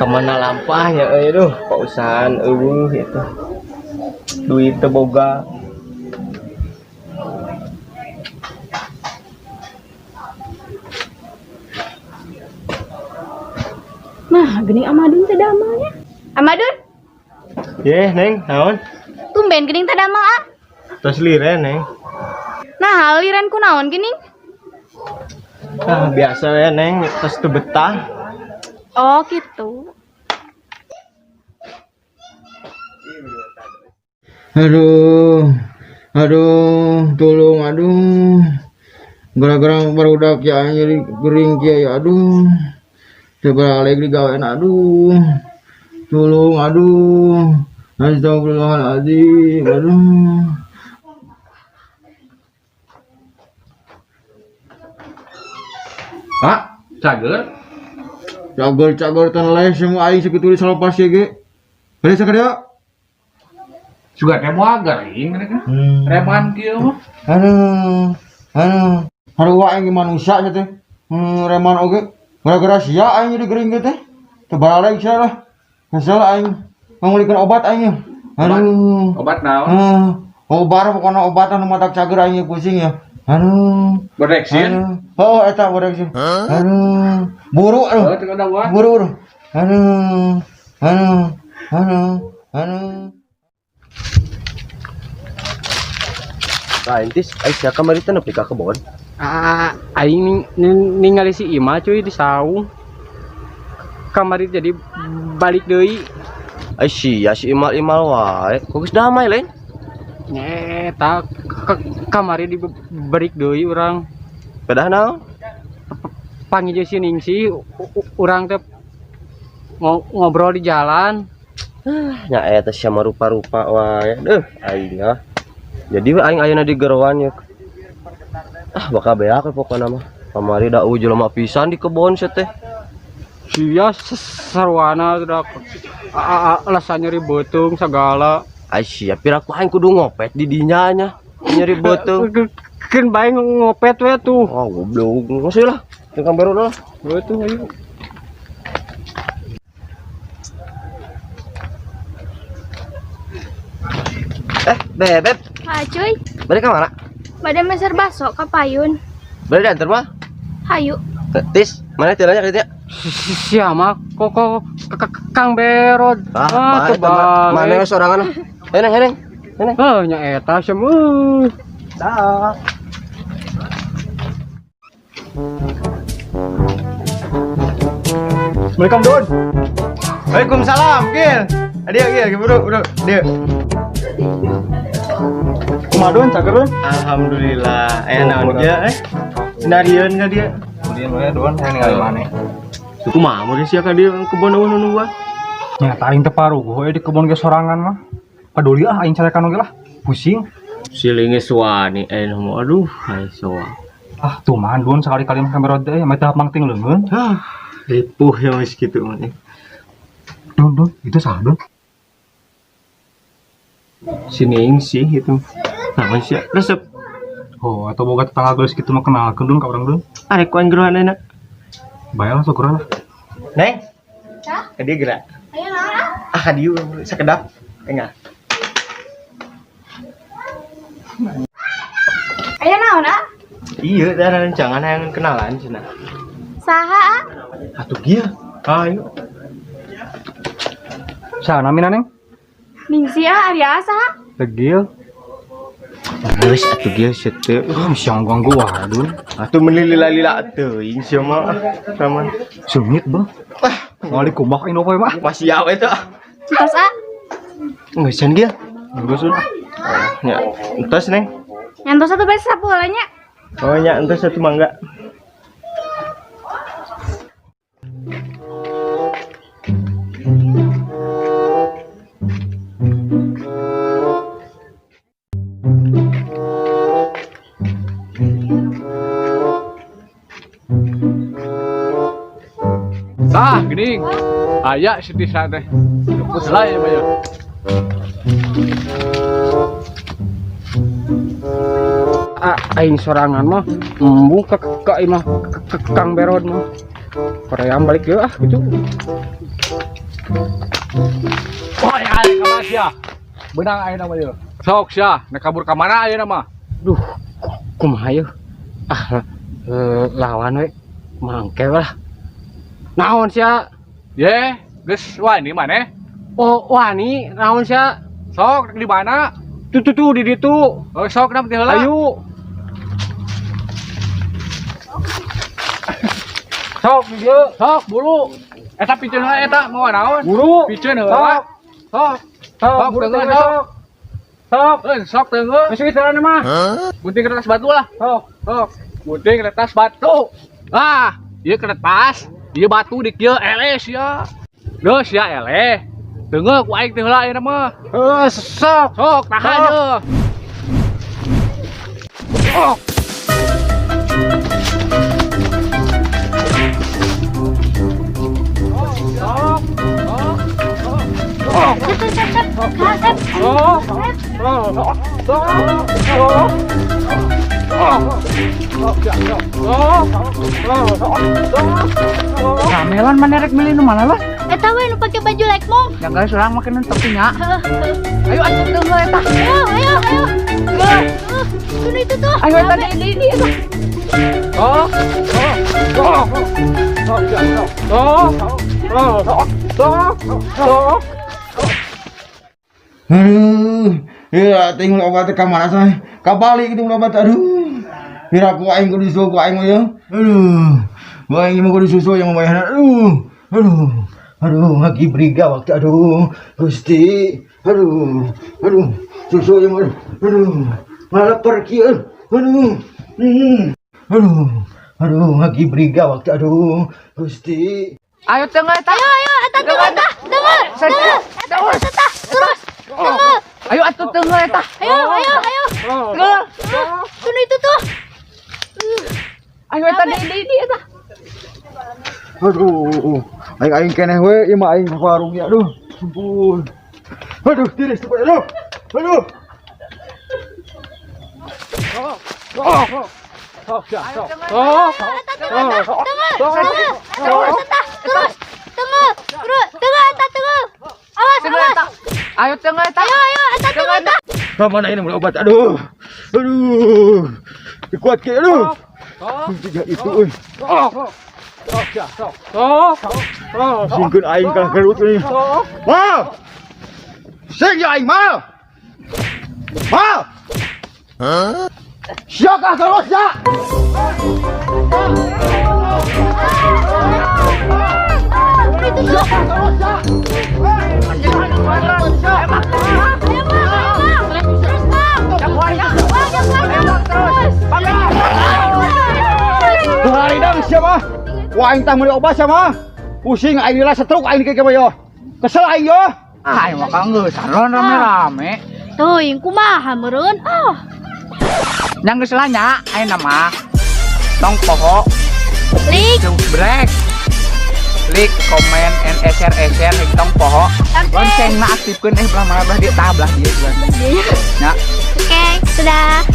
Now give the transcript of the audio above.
Kamana lampahnya euy duh, pausahaan eueuh eta. Duit teu boga. Nah, geuning Amadun teh damalnya. Amadun, Ye, Neng, naon? Tumben geuning teh damal ah. Tos liren, Neng. Nah, liren ku naon geuning? Ah, biasa ya, Neng, tos teu betah. Oh, gitu. Aduh, aduh, tolong, aduh. Gara-gara barudak ya jadi gering kieu ya, aduh. Teu balik digawean, aduh. Tolong, aduh. Astagfirullahaladzim, aduh. Pak, cager. Cager-cager tan leh semua aing sakitu salepas ye ge. Bade sakedia? Juga teh moal gering mereka. Reman kieu mah. Aduh, aduh. Haruwa aing ge manusia nya teh. Reman oge. Gara-gara sia aing jadi gering ge teh. Teu balik sia lah. Kesel aing. Ngulikeun obat aing. Aduh. Obat naon? Obat pokona obat anu matak cager aing pusing ya. Aduh. Berdeksin. Aduh. Oh, eta boreksin. Aduh. Buru aduh. Oh, teu ada gua. Buru aduh. Aduh. Aduh. Aduh. Aduh. Lain tis, ai sia kamari teh nepi ka kebon. Ah, aing ningali si Ima cuy di saung. Kamari jadi balik deui. Ai sia si imal-imal wae. Kok geus damai lain? Nyeta kamari di balik deui urang. Pedah naon? Panggil si Ningsih urang teh ngobrol di jalan. Nya eta sia mah rupa-rupa wae. Deuh, aing ah. Jadi we aing ayeuna di geroan ya. Ah, bakal beak we pokona mah. Kamari da eueuh jelema pisan di kebon sia teh. Sia sarwana udah alasan nyeri beuteung segala. Ai sia piraku aing kudu ngopet di dinya nya. Nyeri beuteung. Keun bae ngopet we tuh. Oh, goblok. Geus lah. Jeung baru lah. We tuh ayo. Bebeb, Ah, cuy, balik ka mana? bade meser baso ka payun. Balik diantar mah. Hayu. Tis, mana tiranya kitu ya? Sia mah kok Kang Berod. Ah, teu mana balik. we sorangan lah. Ayo neng, neng. Neng. Heuh, nya eta sia mah. Dah. Assalamualaikum Don. Waalaikumsalam, Gil. Adia Gil, bro, bro, dia. Kumaha Don, cager Don? Alhamdulillah. Naon dia eh? Narieun ka dia. Kemudian we Don, hayang ningali maneh. Kumaha mun sia ka dia kebon eueuh nu nungguan? Nya aing teu paruguh we di kebon ge sorangan mah. Paduli ah aing carekan oge lah. Pusing. Silinge suani nu aduh, ai soa. Ah, tuh mah Don sekali-kali mah kamera teh mah teu mangting leungeun. Hah, ripuh ya geus kitu mah. Don, Don, itu saha Don? Si Ningsih itu. Naon sia? Resep. Oh, atau boga tetangga geus kitu mah kenalkeun Don ka urang Don. Arek ku aing gerohan enak. Bae lah sok lah. Neng, Cah, ka dieu geura. ayo naon ah? Ah, ka dieu sakedap. Enggak. Ayo naon ah? Iya, dah rencangan hayang kenalan cenah. Saha ah? Atuh gia. Ayo. Saha namina Neng? Ningsih ah, ari ah saha? Tegil. Geus atuh gia sia teh. Ah, siang ganggu wae Don. Atuh meuni lila-lila teuing sia mah. Sama. Sengit, Bang. Ngali kumaha aing poe mah. Masih siap eta. Entos ah. Geus can gia. Geus Don. Ya, entos Neng. Nyantos atuh bae sapola nya. Oh nya entos satu mangga. Tah, geuning. Aya si Tisa teh. Luput lah ya mah ya. Ah, aing sorangan mah embung ka imah Kang Berod mah. Korea balik deui ah gitu. Wah, aing ka sia. Beunang ayeuna mah ieu. Sok sia, nek kabur ka mana ayeuna mah? Duh, kumaha yeuh? Ah, lawan we. Mangke lah. Naon sia? Ye, geus wani maneh? Oh, wani, naon sia? Sok di mana? Tuh tuh tuh di ditu. Oh, sok nam teh heula. Ayo. Sok di dieu. Sok buru. Eta piceun heula eta mau naon? Buru. Piceun heula. Sok. Sok, Sok, buru teungeun, teh, sok. Sok. Eh, sok teungeun. Geus kitu mah. Gunting kertas batu lah. Sok. Sok. Gunting kertas batu. Ah, ieu kertas, ieu batu di kieu eleh sia. Geus sia eleh. Teungeun ku aing teh heula ayeuna mah. Heuh, sok. Sok tahan Sok. ye. Sok. Sep, sep, sep, sep. Kasep. Sok. Sep. Sok. Sok. Sok. Sok. Ramelan mana rek milih nu mana lah? Eta we nu pake baju lekmong. Yang guys urang make nu topinya. Heuh, heuh. Ayo atuh deungeun eta. Ayo, ayo, ayo. Heuh, tuh itu tuh. Ayo eta Rame. di eta. Sok. Sok. Sok. Sok. Sok. Sok. Sok. Aduh, ya tinggal obat ka mana saya? Ka Bali gitu obat aduh. Pira ku aing kudu disusul ku aing mah ya. Aduh. Ku aing mah kudu disusul yang membayar. Aduh. Aduh. Aduh, ngagi briga waktu aduh. Gusti. Aduh. Aduh. Susu yang aduh. Aduh. Malah pergi aduh. Hmm. Aduh. Aduh, ngagi briga waktu aduh. Gusti. Ayo teungeun eta. Ayo, ayo, eta tuh, eta. Deungeun, deungeun. Eta, eta, eta. Terus. Deungeun. Ayo atuh teungeun eta. Ayo, ayo, ayo. Teungeun. Tuh itu tuh. Ayo eta di eta. Aduh, aing aing keneh we, ieu mah aing ka warung ya, aduh. Ampun. Aduh, tiris tuh, aduh. Aduh. Sok. Eta tuh, eta. Deungeun, deungeun. Eta, eta, terus. Deungeun, terus. Deungeun, eta deungeun. Awas, awas. Ayo teungeun eta. Ayo, ayo, eta tuh, eta. Ka mana ini mulai obat? Aduh. Aduh. Dikuat ke, aduh. Tiga itu euy. Singkeun aing kalah gelut euy. Mal. Sing ya aing mal. Mal. Hah? Sia kah terus ya? Itu tuh. Ayo, Bang, ayo, Bang. Terus, Bang. Bang, jangan, terus. Haridang siapa? Wah aing tah meuli obat siapa? Pusing aing lila stroke aing kayak yo. Kesel aing yo. Ah, ayo mah geus salon rame-rame. Teuing kumaha meureun? Ah. Yang geus lah nya ayeuna mah. Tong poho Like, subscribe. Like, comment, and share share tong poho. Oke. Loncengna aktifkeun belah mana belah dieu tah belah dieu belah. Nya. Oke, sudah.